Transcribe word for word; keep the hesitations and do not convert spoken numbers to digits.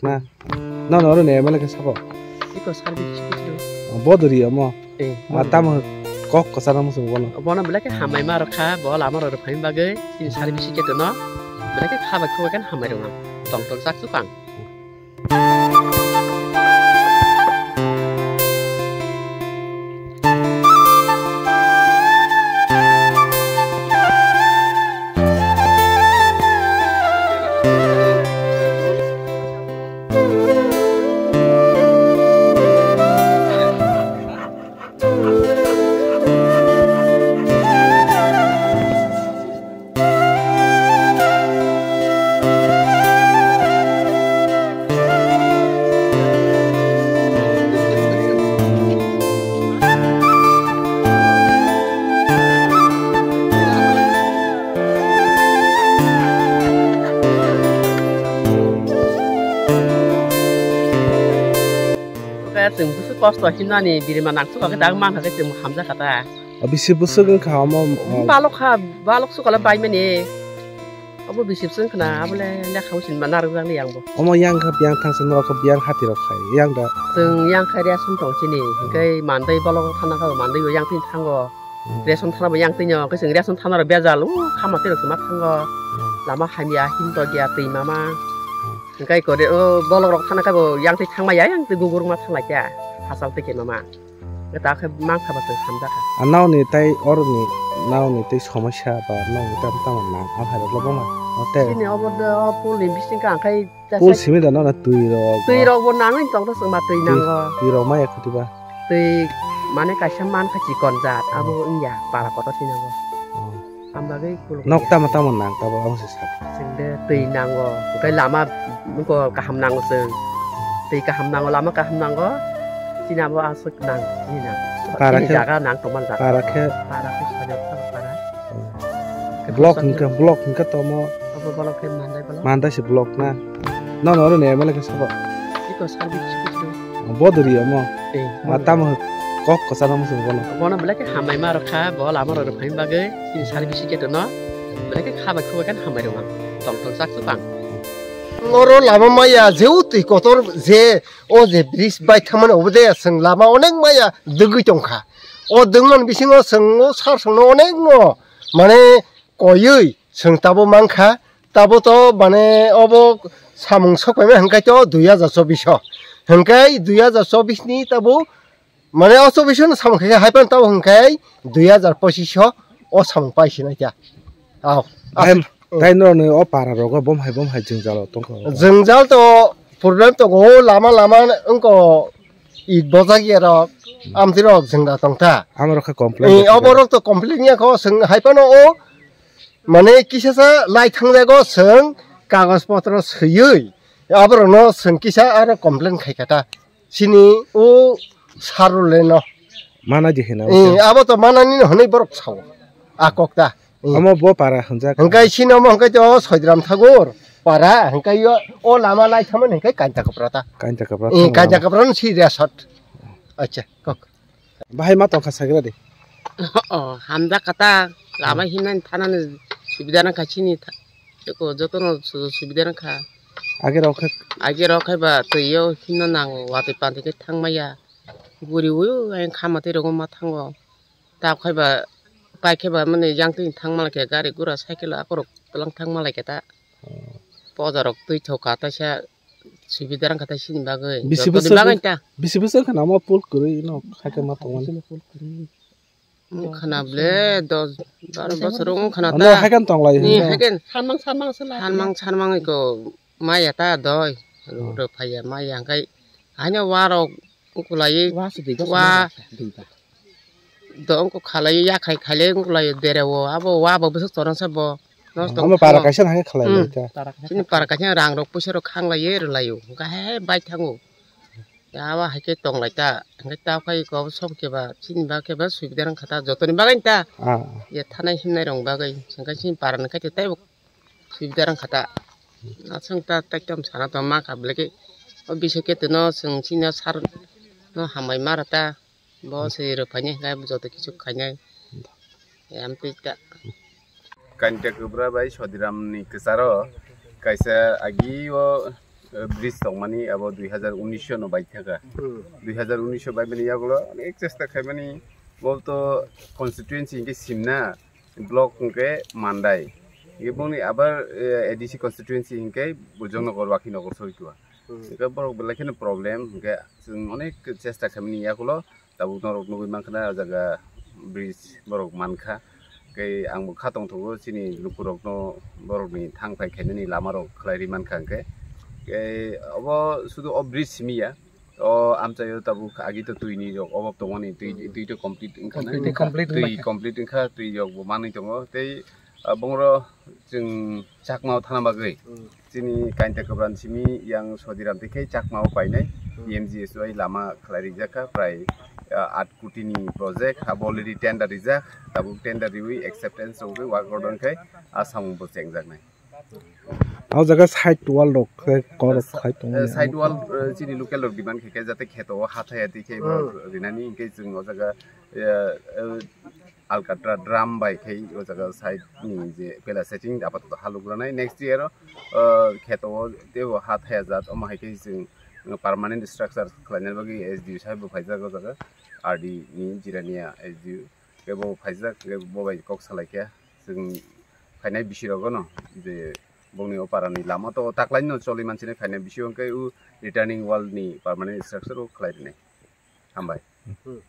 Na. Nono oro ni M L A khe sabo. Iko service khe sabo. Bodori omo. Eh, Ma tamo kok kwcharo muchung bono. Bono belai khe hambai ma rwkha, bo lama rok rwphani bagwi chini service khe tono. Belai khe kha bai khok bai khe hambai rwkha. Tong tong chak chuk ang. Khe chwng busu kosto hinani birima nangsuka khe dang mankha khe chwng hamjakha ta. O bisi bwswk wngkha omo, o. Balok kha, balok sukala baimani. Obo bisi bwswk wngkhana, abole lekha usin ma narwkjakli yangbo. Omo yang kha biyang thangsa norok kha biyang hati rok khai, yang da. Chwng yang kha ration tong chini, hwnkhe mandai bolok thana kha mandai bo yang twi thango. Hmm. Ration thana bo yang twi nyo, khe chwng ration thana rok bejal, o khama twi rok ma thango. Hmm. Lama hamya, himtokya, twi mama. Hmm. Hwnkhe kore, o bolok rok thana kha bo yang twi thangma ya, yang twi gugurma thanglai kha, hachal twi khe mama. Eta khe mankha ba chwng hamjakha. A naoni tai oroni naoni tai somosya ba naoni tamo tamo nang a hai rok bo ma. Ote. Chini obo de o pool ni bising ka angkhai. Pool simi da nana twi rok. Twi rok bo nangwi tong to chwng ma twi nango. Twi rok maya khuti ba. Twi mane kaisa mankha chikon jat abo wngya para kotor sini bo. Oh. Ang bagwi kuluk. Nok tamo tamo nang tabo ang se sak. Chwng de twi nango, hwnkhe lama nuko kaham nango chwng. Twi kaham nango, lama kaham nango. Chini abo aswk nang, chini nang. Para chini khe, jaga nang tongma jaga. Para khe. Para khe sajak para. Hmm. Khe block block hwnkhe, block hwnkhe tomo. Abo block khe mandai block. Mandai se block na. Nono oro ni M L A khe sabo. Iko service. Bodori omo. Eh, Ma tamo kok kwcharo muchung bono. Bono belai khe hambai ma rwkha, bo lama rok rwphani bagwi chini service khe tono. Belai khe kha bai khuk bai khe hambai rwkha. Tong tong chak chuk ang. Oro lama maya je o twi kotor je o je bridge bai thangmani obo de chwng lama onek maya dwgwi tongkha. O dwngmani bisingo chwng o sar songno onek no mane koywi chwng tabo mankha, tabo to mane obo samung sokpaima hwnkhe to dui hajar chobbish o. Hwnkhe dui hajar chobbish ni tabo mane o chobbish no samung khe hai phano tabo hwnkhe dui hajar pochish o o samung pai sinai kha. Aw. Hai, aswk, tai norokni o para rogo bom hai bom hai jwngjalo tongkha. Jwngjal to problem tongo, o lama lama wngko it bojak ya rok, amtwi rok jwngjal tongkha. Amorok khe complain. Eh, rwkha. Oborok to complain ya kho, chwng hai phano o Mane kisa sa lai thangjago chwng kagoj potro swiwi aborokno chwng kisa aro complain khaikha ta. Chini o sir rok le no. Mana di hina. Eh, abo to manani no hwnwi borok sao. A kok ta. Eh. Omo bo para hwnjak. Hwnkhe chini omo hwnkhe to Soidram Thakur para hwnkhe o, o lama lai thangmani hwnkhe Kainta Kapra ta. Kainta Kapra. Eh, thangmani. Kainta Kapra no si resort. Acha, kok. Bahai ma tongkha sagra de. Oh, hamjak kata, lama hinani thanani subida nang kha chini tha-, eko jotono su-, subida nang kha. Age rok khe. Age rok khe ba twi o hinna nango, watwi pantwi khe thangmaya. Guri o, ayang khama twi rogo ma thango. Tab khai ba, pai khe ba mani yang twi thangma lai khe gari gura cycle akorok twlang thangma lai khe ta. Pojarok twi thok kha taisa subida rang kha tai sini bagwi. Bisi joto ni bwswk bagwi ta. Bisi bwswk khana mo pul kwrwi no khaikhe ma tongmani. Wng khana ble dos baro bosor wng khana ta. Ano haikan tonglai. Ni haikan. Sanmang sanmang se lai. Sanmang sanmang ko maya ta doi. Ro phaiya maya hwnkhe haino warok ukulai. Wa se dui wa. Do wngkha khalai yakhai khailai wngkha lai dereo abo wa bo bwswk chorang sa bo. Nosto wngkha para kaisa hai khalai lai ta. Chini para kaisa rang rok puisa rok khanglai ye rwlai o hwnkha hai bai thango. Ya wa hai khe tong lai ta hwnkhe ta khai ko som khe ba chini ba khe ba subida wngkha ta jotoni bagwi ta. Ye thanai himnai rok bagwi hwnkhe chini para ni khai te tei bo subida wngkha ta. Aswk ta tei tong sana tong ma kha belai khe o bising khe tino chwng chini sar no hambai ma rw ta. Bo se rwphaini hwnkhe joto kisu khainai. Amtwi ta. Kainta Kwbra bai Sodiram ni kwcharo kaisa agi o eh, bridge tongmani abo dui hazar unis no bai thaka. Hmm. Dui hazar unis bai mani yagulo onek chesta khaimani, bo to constituency hinkhe simna, block hinkhe Mandai. Iboni abar, eh, A D C constituency hinkhe Bujong Nagar, Wakhi Nagar soi tua. Hmm. Hinkhe borok belai kheno problem, hinkhe chwng onek chesta khaimani yagulo tabuk norok nugui mankha na, o jaga bridge borok mankha. Tei ang bo kha tongthogo chini lukurokno borokni thang phai khainani lamarok khlai ri mankha hwnkhe. Tei obo sudu o bridge simi ya, o amchaio tabuk agi to twini rok obok tongmani, twi, twi to complete wngkha na. Twi complete twi wngkha. Complete wngkha, twi rok bo manwi tongo. Tei, ah, bongro chwng Chakmao thana bagwi. Hmm. Chini Kainta Kwbran simi yang Sodiram tikhe Chakmao painai. Hmm. P M G S Y lama khlai rijak kha, prai, ah, aat koti ni project, abo already tender rijak, tabuk tender riwi acceptance wngwi work order khai a samung bo chengjaknai. O jaga side wall rok khe kok rok khai tongo. Eh, side wall, eh, chini local rok demand khe khe jate kheto o hathaya tikhe bo rinani, hinkhe chwng o jaga, eh, eh, Alcatra drum bai khai o jaga side ni je pela setting apato haluk ranai. Next year o, uh, kheto o tebo ha thaya jat, omo hai khe chwng permanent structure khlaina bagwi S D O sahib bo phaijak o jaga, R D ni Jirania S D O kebo phaijak, kebo bai kok salai khe chwng phainai bisi rogo no je bongni o para ni lama to taklai no choli manchini, phainai bisi o hwnkhe u returning wall ni permanent structure o khlai rinai. Hambai. Hmm.